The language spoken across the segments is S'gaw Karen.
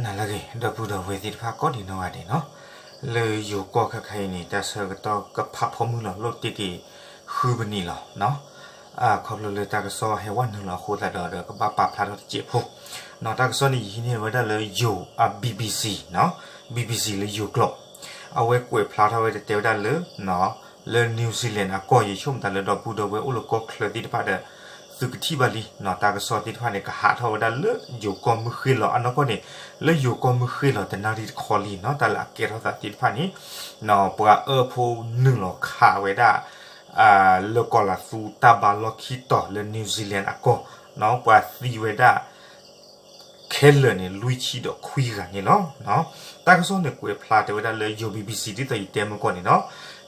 နၤလၢအဂ့ၤ ဒီပုၢ်ဒီဝဲၢ်သ့ၣ်တဖၣ်ကိးဒံးနီၢ်ဂၤဒဲးနီၤ, လၢယိၤကီၢ်ခဲခါအံၤန့ၣ် တၢ်ဆၢကတီၢ်ကဖးဖီမုၢ်လီၤ လိၣ်တ့ၢ်က့ၤဃုပနံးလီၤနီၤ. ခီဖျိလၢတၢ်ကစီၣ်ဟဲဝဲနုာ်လီၤအဃိသတးဒီး ဒီးကဘၣ်ပာ်ဖျါထီၣ်တစဲးဖိနီၤ. တၢ်ကစီၣ်န့ၣ် ယဟံးန့ၢ်ဝဲဒၣ်လၢယိၤအ BBC နီၤ, BBC လၢယိၤကျိာ်, အဝဲကွဲးဖျါထီၣ်ဝဲတဲဝဲဒၣ်လၢ လၢ New Zealand အကီၢ် ယဆိကမိၣ်သးလၢဒီပုၢ်ဒီဝဲၢ်အိၣ်လၢကီၢ်ချၢသ့ၣ်တဖၣ်ဒီး သုကထံၣ်ဘၣ်လံနီၤ. တၢ်ကစီၣ်သ့ၣ်တဖၣ်န့ၣ် ကဟးထီၣ်ဝဲဒၣ်လၢယိၤကီၢ်မုၢ်ဃ့ၢ်လီၤအနီၢ်ကီၢ်န့ၣ်, လၢယိၤကီၢ်မုၢ်ဃ့ၢ်လီၤတနၣ်ရံၣ်တခီလံနီၤ. တၢ်လၢအကဲထီၣ်သးသ့ၣ်တဖၣ်န့ၣ် ပှၤအၢဖိနုာ်လီၤခးဝဲဒၣ် လၢကီၢ်လၤသူတၢ်ဘါလီၢ်ခံတီၤလၢ New Zealand အကီၢ်, ပှၤသံဝဲဒၣ် ခဲလၢာ်န့ၣ် လွံၢ်ဆံဒီးခွံဂၤန့ၣ်လီၤ. တၢ်ကစီၣ်န့ၣ်ကွဲးဖျါတဲဝဲဒၣ်လၢယိၤ BBC ဒ်သိးယတဲမုၢ်ကီၢ်န့ၣ်နီၤ,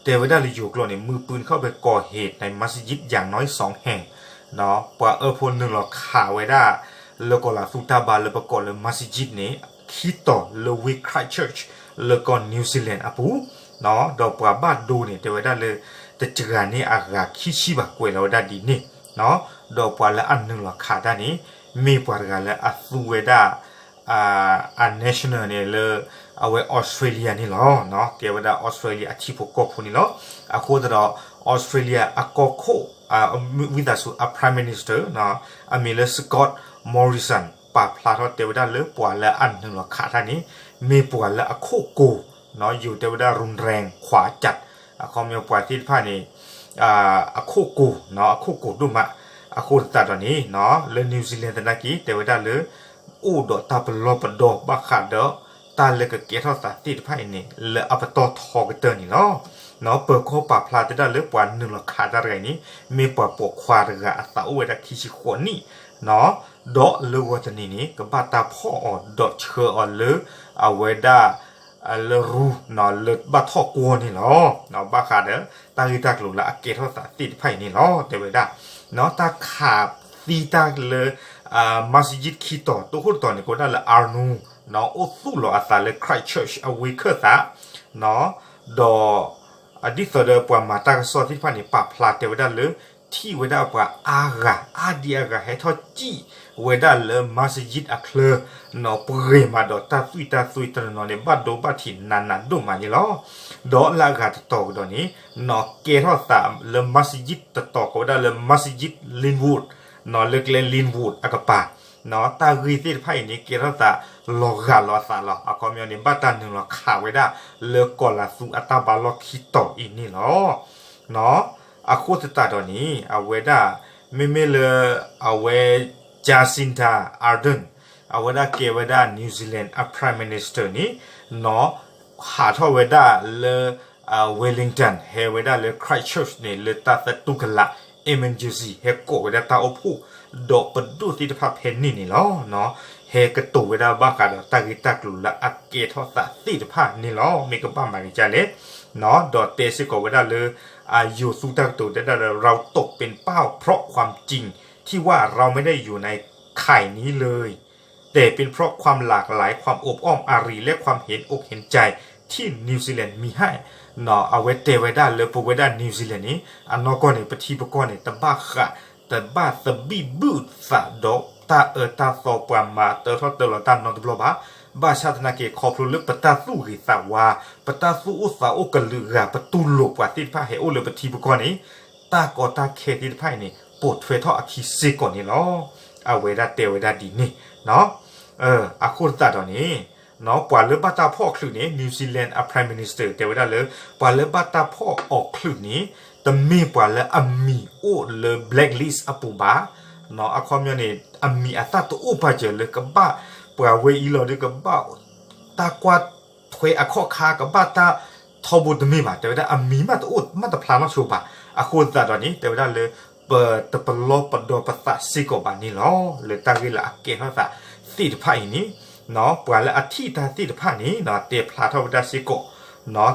တဲဝဲဒၣ်လၢယိၤကျိာ်န့ၣ် มือปืนเข้าไปก่อเหตุในมัสยิดอย่างน้อยสองแห่ง ပှၤအၢဖိနုာ်လီၤခးဝဲဒၣ် လၢကီၢ်လၤသူတၢ်ဘါလၢပကိးလၢ มัสยิด န့ၣ် ခံတီၤလၢဝ့ၢ် Christchurch လၢကီၢ် New Zealand အပူၤ, ဒီးပှၤဘၣ်ဒိန့ၣ် တဲဝဲဒၣ်လၢ တစှၤန့ၢ်အဂၤခံဆံဘၣ် ကွဲးလီၤဝဲဒၣ်ဒ်န့ၣ်, ဒီးပှၤလၢအနုာ်လီၤခးတၢ်န့ၣ် မ့ၢ်ပှၤတဂၤလၢအသူဝဲဒၣ် အ national န့ၣ်လၢ အဝဲ Australia န့ၣ်လီၤ. ကဲဝဲဒၣ် Australia အထံဖိကီၢ်ဖိန့ၣ်လီၤ. အဃိသတးဒီး Australia အကီၢ်ခိၣ် ဝံသးစူၤ အ Prime Minister အမံၤလၢ Scott Morrison ပာ်ဖျါထီၣ်တဲဝဲဒၣ်လၢပှၤလၢအနုာ်လီၤခးတၢ်န့ၣ် မ့ၢ်ပှၤလၢအခိၣ်ကိၤ, ယိၤတဲဝဲဒၣ် ရုนแรง ခွာจัด, အခီပညီပှၤသ့ၣ်တဖၣ်န့ၣ် အခိၣ်ကိၤ, အခိၣ်ကိၤဒိၣ်မး, အဃိသတးဒီးန့ၣ် လၢ New Zealand သနာ်က့ တဲဝဲဒၣ်လၢ အိၣ်ဒီးတၢ်ပလီၢ်ပဒီဘၣ်ဃးဒီး တၢ်လၢကကဲထီၣ်သးသ့ၣ်တဖၣ်အံၤန့ၣ် လၢအပတီၢ်ထီကတၢၢ်န့ၣ်လီၤ. ပၢၤကီၢ်ပာ်ဖျါတဲဒၣ်လၢပှၤနုာ်လီၤခးတၢ်တဂၤအံၤန့ၣ် မ့ၢ်ပှၤပိာ်ခွါတဂၤအသးအိၣ်ဝဲဒၣ်ခံဆံဃိးနံၣ်, ဒီးလၢဂီၤတနံၤန့ၣ် ကဘၣ်တၢ်ဖီၣ်အီၤဒီးဆှၢအီၤလၢ အဝဲဒၣ် လၢရူ လၢဘၣ်ထီၣ်ကွီၢ်န့ၣ်လီၤ. ဘၣ်ဃးဒီး တၢ်ဂ့ၢ်တၢ်ကျိၤလၢအကဲထီၣ်သးသ့ၣ်တဖၣ်အံၤန့ၣ်လီၤ. တဲဝဲဒၣ် တၢ်ခးသံတၢ်လၢ မၤစယံးခံတီၤ တိခိၣ်တတီၤန့ၣ် ကိးဝဲဒၣ်လၢ Arnold အိၣ်သူၣ်လီၤအသးလၢ Christchurch အဝ့ၢ်ခၢၣ်သး ဒီး ဒ်သိးဒီးပှၤမၤတၢ်ကစီၣ်သ့ၣ်တဖၣ်န့ၣ် ပာ်ဖျါတဲဝဲဒၣ်လၢ ထံၣ်ဝဲဒၣ်ပှၤအါဂၤ အါဒံအါဂၤ ဟဲထီၣ်စံၣ်ဝဲဒၣ်လၢ မၤစယံးအချၢ ပှဲၤမးဒီးတၢ်သွံၣ်တၢ်သွံၣ်တနီၤနီၤန့ၣ် ဘၣ်ဒိဘၣ်ထံးနးနးဒိၣ်မးန့ၣ်လီၤ. ဒီးလၢအဂၤတတီၤကဒီးန့ၣ် ကဲထီၣ်သးလၢ မၤစယံးတတီၤ ကိးဝဲဒၣ်လၢ မၤစယံး Linwood လၢကျဲ Linwood အကပၤ တၢ်ဂ့ၢ်သ့ၣ်တဖၣ်အံၤန့ၣ် ကဲထီၣ်သးလီၤဂာ်လီၤအသးလီၤ. အခီပညီန့ၣ် ဘၣ်တၢ်နုာ်လီၤခးဝဲဒၣ် လၢကီၢ်လၤသူအတၢ်ဘါလီၢ်ခံတီၤအံၤန့ၣ်လီၤ. အဃိသတးဒီးန့ၣ် အဝဲဒၣ် မ့မ့ၢ်လၢ အဝဲ Jacinda Ardern အဝဲဒၣ်ကဲဝဲဒၣ် New Zealand အ Prime Minister န့ၣ် ဟးထီၣ်ဝဲဒၣ်လၢ Wellington ဟဲဝဲဒၣ်လၢ Christchurch န့ၣ် လၢတၢ်သတူၢ်ကလာ် emergency ဟဲကိးဝဲဒၣ်တၢ်အိၣ်ဖှိၣ် ဒီးပဒိၣ်သ့ၣ်တဖၣ်ဖဲန့ၣ်န့ၣ်လီၤ. ဟဲကတိၤဝဲဒၣ်ဘၣ်ဃးဒီးတၢ်ဂ့ၢ်တၢ်ကျိၤလၢအကဲထီၣ်သးသ့ၣ်တဖၣ်န့ၣ်လီၤ. မ့ၢ်ကဘၣ်မၤက့ၤဒ်လဲၣ် ဒီးတဲစ့ၢ်ကီးဝဲဒၣ်လၢ အယိၤသူတၢ်ကတိၤတဲဒၣ်လၢ เราตกเป็นเป้าเพราะความจริงที่ว่าเราไม่ได้อยู่ในข่ายนี้เลย แต่เป็นเพราะความละหลาย ความอบอ้อมอารี และความเห็นอกเห็นใจที่นิวซีแลนด์มีให้ အဝဲတဲဝဲဒၣ်လၢပဝဲဒၣ် New Zealand န့ၣ် အနီၢ်ကီၢ်န့ၣ် ပထံပကီၢ်န့ၣ် တဘၣ်ဃး တဘၣ်သဘံၣ်ဘုၣ်သးဒီးတၢ်အၢတၢ်သီပှၤမၤတၢထီၣ်တၢလီၤတၢ်နီတဘျီဘၣ်. ဘၣ်ဆၣ်သနာ်က့ ခီဖျိလၢပတၢ်သူၣ်ဂ့ၤသးဝါ, ပတၢ်သူၣ်အိၣ်သးအိၣ်ကလုာ်ဂၤ ပတူၢ်လိာ်ပှၤသ့ၣ်တဖၣ်ဟဲအိၣ်လၢပထံပကီၢ်န့ၣ် တၢ်ကီတၢ်ခဲသ့ၣ်တဖၣ်အံၤန့ၣ် ပိာ်ထွဲထီၣ်အခံစ့ၢ်ကီးန့ၣ်လီၤ. အဝဲဒၣ်တဲဝဲဒၣ်ဒ်န့ၣ် အဃိသတးဒီးန့ၣ် ပှၤလၢဘၣ်တၢ်ဖီၣ်အီၤချုးန့ၣ် New Zealand အ Prime Minister တဲဝဲဒၣ်လၢ ပှၤလၢဘၣ်တၢ်ဖီၣ်အီၤချုးန့ၣ် တမ့ၢ်ပှၤလၢအမံၤအိၣ်လၢ blacklist အပူၤဘၣ်. အခီပညီန့ၣ် အမံၤအသၣ်တအိၣ်ပာ်စၢၤလၢကဘၣ် ပှၤဝဲအံၤလီၤဒီးကဘၣ် တၢ်ကွၢ်ထွဲအခီၣ်ခါ ကဘၣ်တၢ်ထီဘိတမ့ၢ်ဘၣ်. တဲဝဲဒၣ်အမံၤမးတအိၣ်မးတဖျါနီတဆိဘၣ်. အဃိသတးဒီးန့ၣ် တဲဝဲဒၣ်လၢ ပတပလီၢ်ပဒီပသးစ့ၢ်ကီးဘၣ်န့ၣ်လီၤ. လၢတၢ်ဂ့ၢ်လၢအကဲထီၣ်သးသ့ၣ်တဖၣ်အံၤန့ၣ် ပှၤလၢအထံၣ်တၢ်သ့ၣ်တဖၣ်န့ၣ် တဲဖျါထီၣ်ဝဲဒၣ်စ့ၢ်ကီး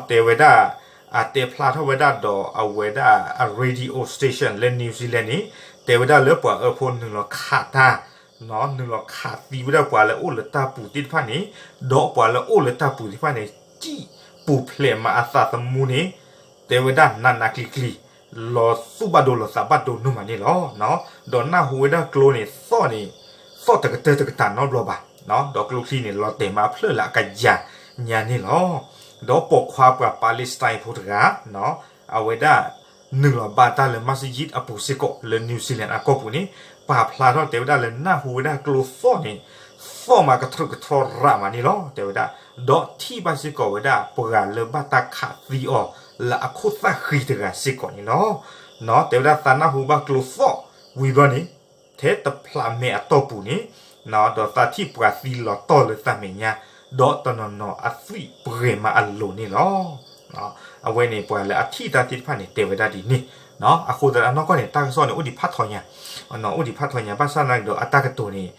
တဲဝဲဒၣ် တဲဖျါထီၣ်ဝဲဒၣ်ဒီးအဝဲဒၣ်အ radio station လၢ New Zealand န့ၣ် တဲဝဲဒၣ်လၢပှၤအၢဖိနုာ်လီၤခးတၢ် နုာ်လီၤခးသံဝဲဒၣ်ပှၤလၢအိၣ်လၢတၢ်ပူၤသ့ၣ်တဖၣ်န့ၣ် ဒီးပှၤလၢအိၣ်လၢတၢ်ပူၤသ့ၣ်တဖၣ်န့ၣ် စံၣ်ပူၤဖျဲးမးအသးသမူန့ၣ် တဲဝဲဒၣ်နးနးကျံၤကျံၤ လီၤသူၣ်ဘၣ်ဒိလီၤသးဘၣ်ဒိနီၢ်မးန့ၣ်လီၤ. ဒီးနၢ်ဟူဝဲဒၣ်ကျိန့ၣ် သီၣ်န့ၣ် သီၣ်တကတၢၢ်တကတၢၢ်နီတဘျီဘၣ်. ဒီးကျိချံန့ၣ် လီၤတဲာ်မးအဖျၢၣ်လၢအကယၤညါန့ၣ်လီၤ. ဒီးပိာ်ခွါပှၤ Palestine ဖိတဂၤ အဝဲဒၣ် နုာ်လီၤဘၣ်တၢ်လၢ မၤစယံးအပူၤစ့ၢ်ကီး လၢ New Zealand အကီၢ်ပူၤန့ၣ် ပာ်ဖျါထီၣ်တဲဝဲဒၣ်လၢနၢ်ဟူဝဲဒၣ်ကျိသီၣ်န့ၣ် သီၣ်မးကထြူးကထြီရးမးန့ၣ်လီၤ တဲဝဲဒၣ်, ဒီးထံၣ်ဘၣ်စ့ၢ်ကီးဝဲဒၣ်ပှၤလၢဘၣ်တၢ်ခးသံအီၤလၢအခိၣ်သၣ်ဃံတဂၤစ့ၢ်ကီးန့ၣ်လီၤ. တဲဝဲဒၣ်သးနၢ်ဟူဘၣ်ကျိသီၣ်ဝံၤဘျီန့ၣ် ထဲတဖျးမဲာ်အတီၢ်ပူၤန့ၣ် ဒီးသးထံၣ်ပှၤသံလီၤတီၢ်လၢသးမဲာ်ညါ, ဒီးတနီၤနီၤအသွံၣ်ပှဲၤမးအလိၤန့ၣ်လီၤ. အဝဲန့ၣ်ပှၤလၢအထံၣ်တၢ်သ့ၣ်တဖၣ်န့ၣ် တဲဝဲဒၣ်ဒ်န့ၣ်. အဃိသတးဒီးအနီၢ်ကီၢ်န့ၣ် တၢ်ကစီၣ်န့ၣ် အိၣ်ဒံးဖးထီညါ, အိၣ်ဒံးဖးထီညါ ဘၣ်ဆၣ်သနာ်က့ဒီး အတၢ်ကတိၤန့ၣ်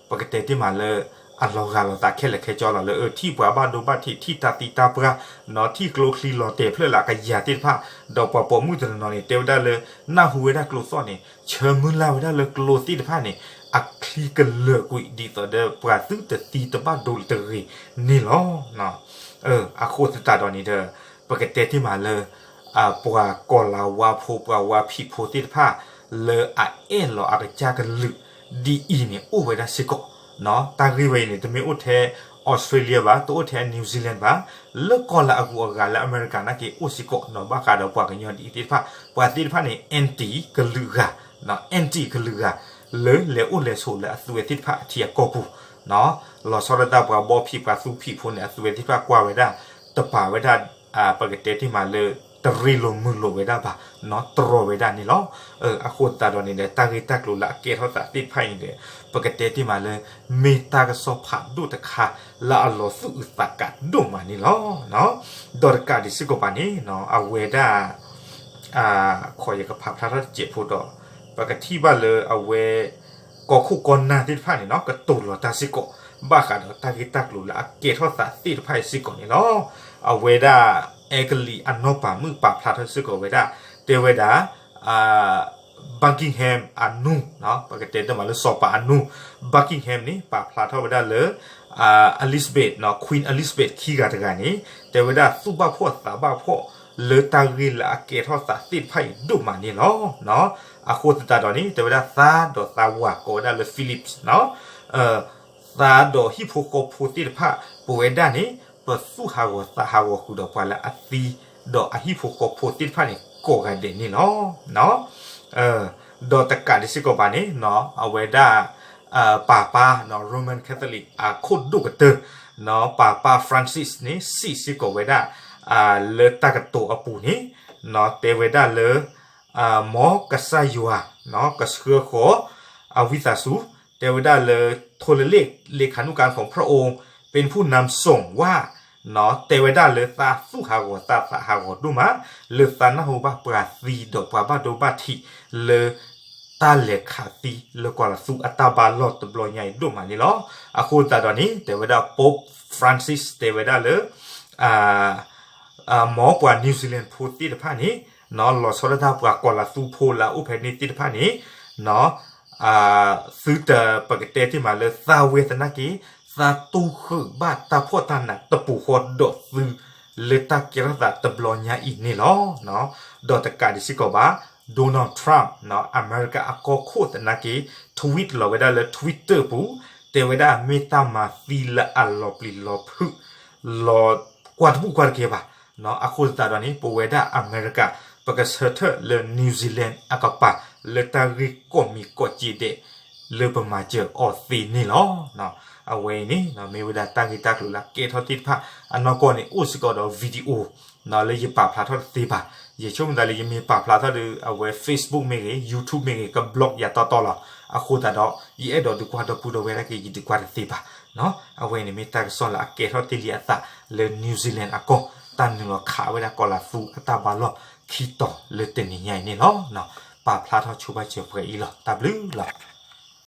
ပကတဲတ့ၢ်မးလၢ အလီၤဂာ်လိာ်သးခဲလၢာ်ခဲဆ့လီၤ လၢထံၣ်ပှၤဘၣ်ဒိဘၣ်ထံး ထံၣ်တၢ်သံတၢ်ပှၢ်, ထံၣ်ကျိချံလီၤတဲာ်ဖျၢၣ်လၢအကယၤသ့ၣ်တဖၣ်, ဒီးပှၤပိာ်မုၣ်တနီၤနီၤန့ၣ် တဲဝဲဒၣ်လၢ နၢ်ဟူဝဲဒၣ်ကျိသီၣ်န့ၣ် ဆၢမုၢ်လၢ်ဝဲဒၣ်လၢကျိသ့ၣ်တဖၣ်န့ၣ် အချံကလၢာ်ကွံာ်ဒ်သိးဒီးပှၤသုတသံတဘၣ်ဒိတဂ့ၤန့ၣ်လီၤ. အဃိသတးဒီးန့ၣ်ဒီး ပကတဲတ့ၢ်မးလၢ ပှၤကီၤလၤဝါဖိ ပှၤဝါဖံးဖိသ့ၣ်တဖၣ် လၢအအဲၣ်လီၤအကစၢ်ကလုာ်ဒ်အံၤန့ၣ် အိၣ်ဝဲဒၣ်စ့ၢ်ကီး. တၢ်ဂ့ၢ်ဝဲအံၤန့ၣ် တမ့ၢ်အိၣ်ထဲ Australia ဘၣ်, တအိၣ်ထဲ New Zealand ဘၣ်, လၢကီၢ်လၢအဂုၤအဂၤလၢအမဲရကၤနာ်က့ အိၣ်စ့ၢ်ကီးနီၤ ဘၣ်ဃးဒီးပှၤကညီဒ်အံၤသ့ၣ်တဖၣ်, ပှၤသ့ၣ်တဖၣ်န့ၣ် anti ကလုာ်ဂၤ, anti ကလုာ်ဂၤ လၢလဲၤအိၣ်လဲၤဆိးလၢအသုဝဲသ့ၣ်တဖၣ်အထံအကီၢ်ပူၤ လီၤဆီဒၣ်တၢ်ပှၤဘီဖံးပှၤသူဖံးဖိန့ၣ် အသုဝဲသ့ၣ်တဖၣ်ကွၢ်ဝဲဒၣ် တပာ်ဝဲဒၣ် ပကတဲတ့ၢ်မးလၢ တရ့လိာ်မုာ်လိာ်ဝဲဒၣ်ဘၣ်, တြီဝဲဒၣ်န့ၣ်လီၤ. အဃိသတးဒီးန့ၣ်ဒီး တၢ်ဂ့ၢ်တၢ်ကျိၤလၢအကဲထီၣ်သးသ့ၣ်တဖၣ်အံၤန့ၣ်ဒီး ပကတဲတ့ၢ်မးလၢ မ့ၢ်တၢ်ကစီၣ်ဖးဒိၣ်တခါ လၢအလီၤသူၣ်အုးသးကးဒိၣ်မးန့ၣ်လီၤ. ဒီးတကးဒံးစ့ၢ်ကီးဘၣ်န့ၣ် အဝဲဒၣ် ခီယကဖးဖျါထီၣ်တစဲးဖိဒီး ပကထံၣ်ဘၣ်လၢအဝဲ ကီၢ်ခိၣ်ကီၢ်နၢ်သ့ၣ်တဖၣ်န့ၣ်နီၤ ကတိၤလီၤတၢ်စ့ၢ်ကီး ဘၣ်ဃးဒီးတၢ်ဂ့ၢ်တၢ်ကျိၤလၢအကဲထီၣ်သးသ့ၣ်တဖၣ်အံၤစ့ၢ်ကီးန့ၣ်လီၤ. အဝဲဒၣ် အဲကလံးအနီၢ်ပၤမုၣ်ပာ်ဖျါထီၣ်စ့ၢ်ကီးဝဲဒၣ် တဲဝဲဒၣ် Buckingham အနူ ပကတဲတမးလၢစီၤပၤအနူ Buckingham န့ၣ် ပာ်ဖျါထီၣ်ဝဲဒၣ်လၢ Elizabeth နီၤ Queen Elizabeth ခံဂၤတဂၤန့ၣ် တဲဝဲဒၣ်သူၣ်ဘၣ်ဖှီၣ်သးဘၣ်ဖှီၣ်လၢတၢ်ဂ့ၢ်လၢအကဲထီၣ်သးသ့ၣ်တဖၣ်အံၤဒိၣ်မးန့ၣ်လီၤ. အဃိသတးဒီးန့ၣ် တဲဝဲဒၣ်သါဒီးသးဝၤကိးဝဲဒၣ်လၢ Philip နီၤ သးဒီးဟံၣ်ဖိဃီဖိသ့ၣ်တဖၣ် ပဝဲဒၣ်န့ၣ် ပသူၣ်ဟးဂီၤသးဟးဂီၤဃုာ်ဒီးပှၤလၢအသံ ဒီးအဟံၣ်ဖိဃီဖိသ့ၣ်တဖၣ်န့ၣ် ကိးဂၤဒဲးန့ၣ်လီၤ. ဒီးတကးဒံးစ့ၢ်ကီးဘၣ်န့ၣ် အဝဲဒၣ် ပၢ်ပၢ် Roman Catholic အခိၣ်ဒိၣ်ကတၢၢ် ပၢ်ပၢ် Francis န့ၣ် စံးစ့ၢ်ကီးဝဲဒၣ် လၢတၢ်ကတိၤအပူၤန့ၣ် တဲဝဲဒၣ်လၢ မ်ကစၢ်ယွၤ ကဆှၢဃီၤ အဝံသးစူၤ တဲဝဲဒၣ်လၢ โทรเลข เลขานุการของพระองค์ เป็นผู้นำส่งว่า တဲဝဲဒၣ်လၢသးသူၣ်ဟးဂီၤသးသးဟးဂီၤဒိၣ်မး လၢသးနၢ်ဟူဘၣ်ပှၤသံဒီးပှၤဘၣ်ဒိဘၣ်ထံးလၢ တၢ်လဲၤခးသံလၢကီၤလၤသူအတၢ်ဘါလီၢ်တဘျီညါအံၤဒိၣ်မးန့ၣ်လီၤ. အဃိသတးဒီးန့ၣ် တဲဝဲဒၣ် Pope Francis တဲဝဲဒၣ်လၢ မ်ပှၤ New Zealand ဖိသ့ၣ်တဖၣ်န့ၣ် လီၤဆီဒၣ်တၢ်ပှၤကီၤလၤသူဖိလၢအအိၣ်ဖဲန့ၣ်သ့ၣ်တဖၣ်န့ၣ် သုတပကတဲတ့ၢ်မးလၢ သးဝဲသနာ်က့ သးတူၢ်ဃုာ်ဘၣ်တၢ်ဖှီၣ်တၢ်နးတပူၤဃီဒီးသု လၢတၢ်ကဲထီၣ်သးတဘျီညါအံၤန့ၣ်လီၤ. ဒီးတကးဒံးစ့ၢ်ကီးဘၣ် Donald Trump အမဲရကၤအကီၢ်ခိၣ်သနာ်က့ tweet လီၤဝဲဒၣ်လၢ Twitter ပူၤ တဲဝဲဒၣ်မ့ၢ်တၢ်မၤသံလၢအလီၤပျံၤလီၤဖုး လီၤကွၢ်တဘူၣ်ကွၢ်တကဲဘၣ်. အဃိသတးဒီးန့ၣ် ပဝဲဒၣ်အမဲရကၤ ပကဆၢထၢၣ်လၢ New Zealand အကပၤ လၢတၢ်ဂ့ၢ်ကိးမံၤကိးက့ဒဲး လၢပမၤစၢၤအီၤသ့န့ၣ်လီၤ. အဝဲအံၤန့ၣ် မ့ၢ်ဝဲဒၣ်တၢ်ဂ့ၢ်တၢ်ကျိၤလၢအကဲထီၣ်သ့ၣ်တဖၣ် အနီၢ်ကီၢ်န့ၣ် အိၣ်စ့ၢ်ကီးဒီး video လၢယပာ်ဖျါထီၣ်တသ့ဘၣ်. ယဆိကမိၣ်သးလၢယမ့ၢ်ပာ်ဖျါထီၣ်ဒီး အဝဲ Facebook မ့ၢ်ဂ့ၤ YouTube မ့ၢ်ဂ့ၤ က block ယၤတီတီလီၤ. အဃိသတးဒီး ယအဲၣ်ဒိးဒုးကွၢ်ဒီပုၢ်ဒီဝဲၢ်နာ်က့ ယဒုးကွၢ်တသ့ဘၣ်. အဝဲန့ၣ်မ့ၢ်တၢ်ကစီၣ်လၢအကဲထီၣ်တ့ၢ်လံအသးလၢ New Zealand အကီၢ် တၢ်နုာ်လီၤခးဝဲဒၣ်ကီၤလၤသူအတၢ်ဘါလီၢ်ခံတီၤလၢတနံၤညါအံၤန့ၣ်လီၤ. ပာ်ဖျါထီၣ်ဆိဘၣ်စၢၤပှဲၤအံၤလီၤ. တၢ်ဘျုးလီၤ.